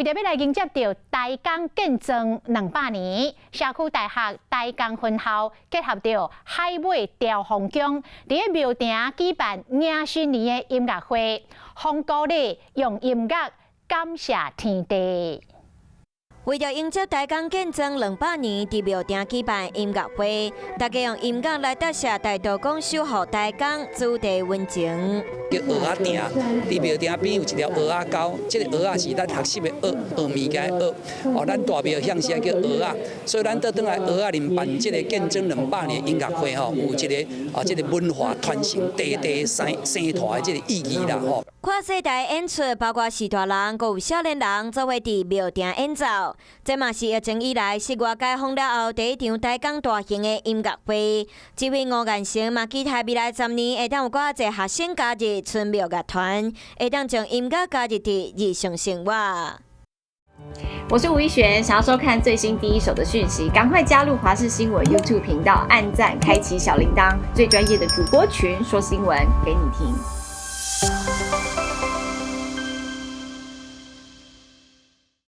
為著欲來迎接著台江建莊200年，社區大學台江分校結合著海尾兆豐宮，佇咧廟埕舉辦迎新年的音樂會，風鼓禮用音樂感謝天地。為著迎接台江建莊200年，佇廟埕舉辦音樂會，大家用音樂來答謝大道公守護台江主地溫情。叫蚵仔埕，佇廟埕邊有一條蚵仔溝，這個蚵仔是咱學習的學，學物件的學。哦，咱大廟向是叫蚵仔，所以咱倒轉來蚵仔恁辦這個建莊200年音樂會吼，有這個啊，這個文化傳承、地地生生團的這個意義啦吼。跨世代演出，包括序大人，閣有少年人，做伙佇廟埕演奏。這嘛是疫情以來室外解封了後第一場台江大型的音樂會。這位吳彥成嘛期待未來10年會當有閣較濟學生加入春廟樂團，會當將音樂加入佇日常生活。我是吳一璇，想要收看最新第一手的訊息，趕快加入華視新聞 YouTube 頻道，按讚、開啟小鈴鐺，最專業的主播群說新聞給你聽。